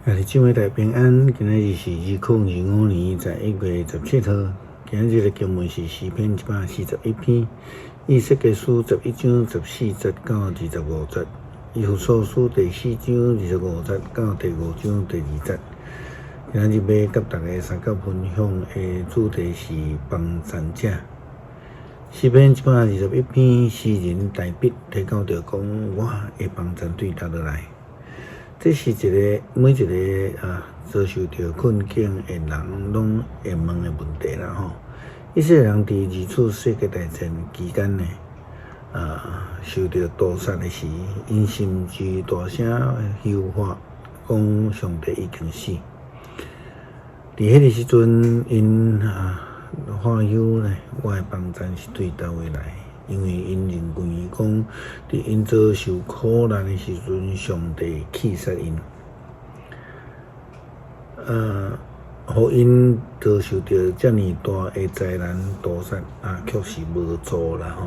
兄弟姊妹大家平安，今仔日是2025年11月17號。今仔日的經文是詩篇141篇，以西結書11章14節到25節，以弗所書第四章25節到第五章第二節。今仔日欲佮大家相佮分享的主題是幫贊者。詩篇121篇，詩人大衛提到著講，我的幫贊對佗落來。這是一个每一个啊遭受著困境的人攏會問的問題啦吼。以色列人佇二次世界大戰期間呢，受著屠殺的時，𪜶甚至大聲呼喊，講上帝已經死。佇彼个時陣，𪜶啊喊憂呢，我的幫贊是對佗位來？因為𪜶認為講，佇𪜶遭受苦難的時陣，上帝棄殺𪜶，予𪜶遭受著遮爾大的災難屠殺，啊，確實無助啦吼。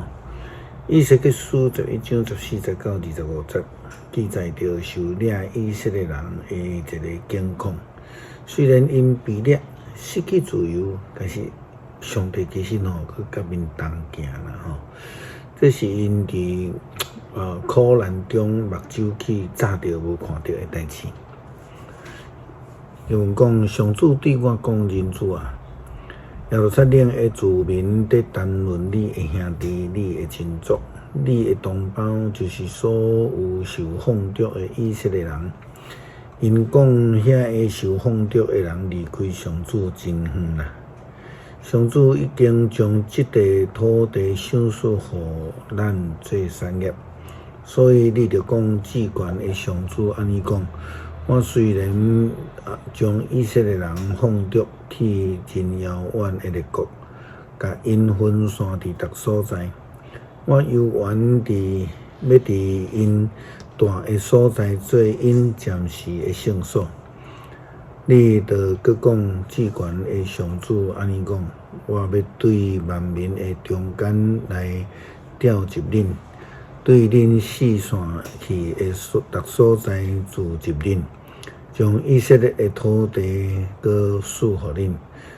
以西結書11章14節到25節，記載著受掠以色列人的一个境況。雖然𪜶被掠，失去自由，但是上帝其實吼，閣佮𪜶同行啦吼。這是𪜶佇苦難中目睭去眨著無看著的代誌。有人講，上主對我講：人子啊，耶路撒冷的子民佇談論你的兄弟、你的親族、你的同胞，就是所有受放逐的以色列人。𪜶講遐个受放逐的人離開上主真遠啦。上主已經將這塊土地賞賜予咱做產業，所以你著講至懸的上主按呢講：我雖然將以色列人放逐去真遙遠的列國，共𪜶分散佇逐所在，我猶原佇欲佇𪜶蹛的所在做𪜶暫時的聖所。你著閣講至懸的上主按呢講：我欲對萬民的中間來召集恁，對恁四散去的逐所在聚集恁，將以色列的土地閣賜予恁。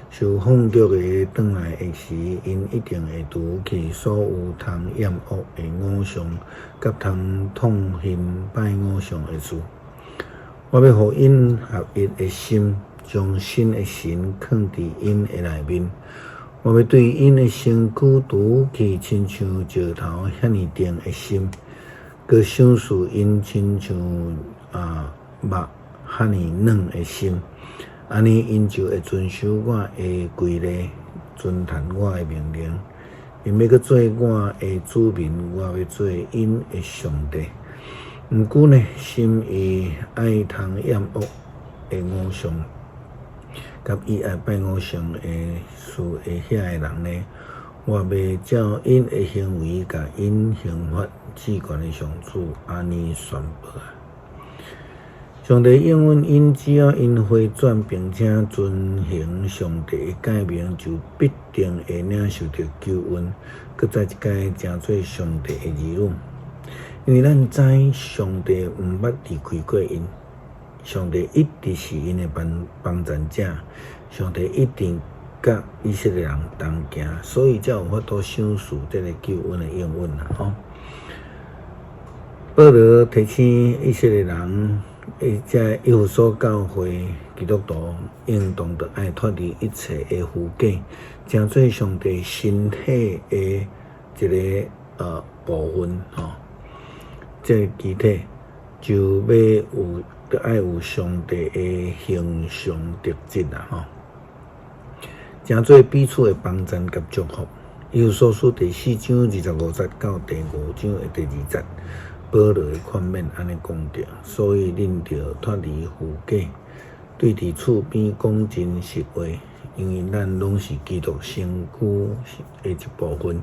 受放逐的轉來的時，𪜶一定會除去所有通厭惡的偶像，佮通痛恨拜偶像的事。我欲予𪜶合一的心，將新的神囥佇𪜶的內面。我欲對𪜶的身軀除去親像石頭遐爾硬的心，閣賞賜𪜶親像肉遐爾軟的心。按呢，𪜶就會遵守我的規例，遵行我的命令。𪜶欲閣做我的子民，我欲做𪜶的上帝。毋過呢，心意愛通厭惡的偶像，佮伊愛拜偶像的事的遐个人呢，我欲照𪜶的行為，共𪜶刑罰。至懸的上主按呢宣布啊！上帝應允𪜶，只要𪜶回轉並且遵行上帝的誡命，就必定會領受著救恩，閣再一擺成做上帝的兒女。因為咱知上帝毋捌離開過𪜶，上帝一直是𪜶的幫幫贊者，上帝一定佮以色列人同行，所以才有法度賞賜這个救恩的應允啦吼。保羅提醒以色列人，伊這以弗所教會基督徒應當著愛脫離一切的虛假，成做上帝身體的一个部分吼。這个肢體就欲有，著愛有上帝的形象特質啦吼，成做彼此的幫贊佮祝福。以弗所書第四章25節到第五章的第二節，保羅的勸勉按呢講著，所以恁著脫離虛假，對佇厝邊講真實話，因為咱攏是基督身軀的一部分。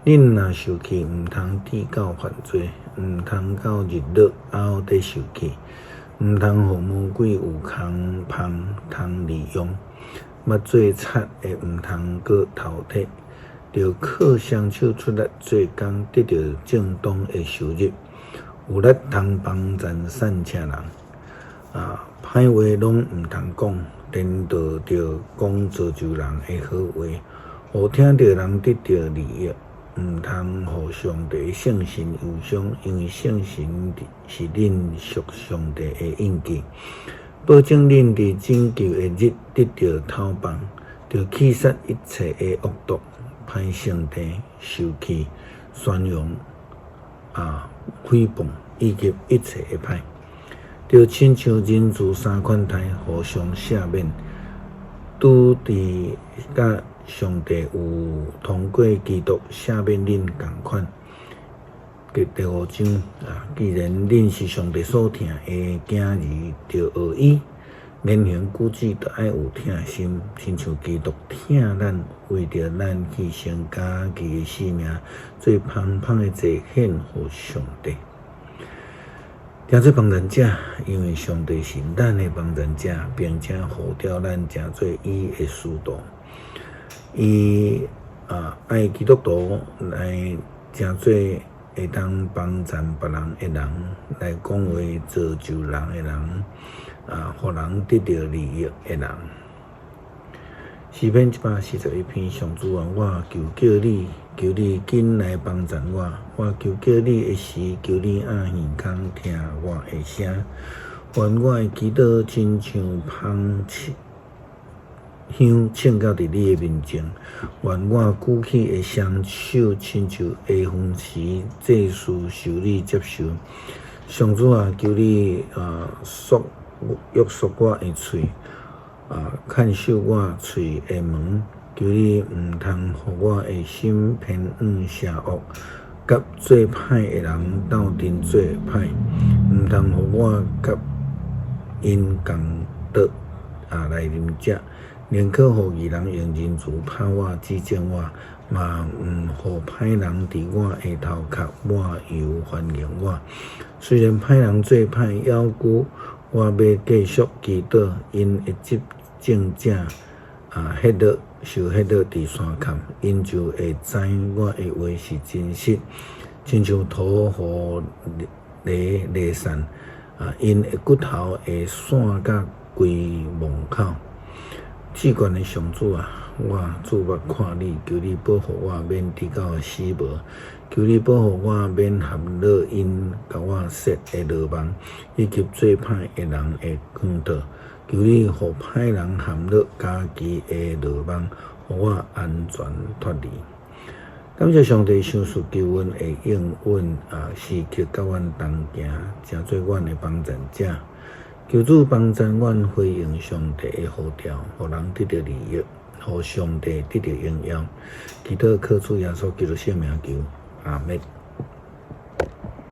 恁若受氣，毋通致到犯罪，毋通到日落猶佇受氣，毋通予魔鬼有空縫通利用。捌做賊的毋通閣偷提，著靠雙手出力做工，得著正當的收入，有力通幫贊散赤人。啊，歹話攏毋通講，顛倒著講造就人的好話，予聽著人得著利益。毋通予上帝聖神憂傷，因為聖神是恁屬上帝的印記，保證恁佇拯救的日得著頭棒。著棄殺一切的惡毒、歹性地、受氣、宣揚、誹謗以及一切的歹。著親像仁慈三款待，互相赦免，拄佇佮上帝有通過基督赦免恁仝款。第五章啊，既然恁是上帝所疼的囝兒，著學伊言行舉止，著愛有疼心，親像基督疼咱，為著咱犧牲家己的性命，做芳香的祭獻予上帝。成做幫贊者，因為上帝是咱的幫贊者，並且呼召咱成做伊的使徒。伊愛基督徒來成做會當幫贊別人的人，來講話造就人的人，予人得著利益的人。詩篇141篇，上主啊，我求叫你，求你緊來幫贊我。我求叫你的時，求你掩耳孔聽我的聲。願我的祈禱親像芳香呈到佇你的面前。願我舉起的雙手親像下昏時祭司受你接受。上主啊，求你束約束我的喙，看守我喙的門。求你毋通予我的心偏向邪惡，佮做歹的人鬥陣做歹，毋通予我佮𪜶仝桌來啉食。寧可予義人用仁慈拍我、指正我，嘛毋予歹人佇我的頭殼抹油歡迎我。雖然歹人做歹猶舊，我欲繼續祈禱，𪜶的執政者歇落受歇落佇山崁，𪜶就會知我的話是真實，親像土予犁犁散，𪜶的骨頭會散甲規墓口。至懸的上主啊，我注目看你，求你保護我免致到死亡，求你保護我免陷落𪜶共我設的羅網，以及做歹的人的圈套。求你予歹人陷落家己的羅網，予我安全脫離。感謝上帝賞賜救恩的應允時刻佮阮同行，成做阮的幫贊者。求主幫贊阮回應上帝的呼召，予人得著利益，予上帝得著榮耀。祈禱靠主耶穌基督聖名求，阿們。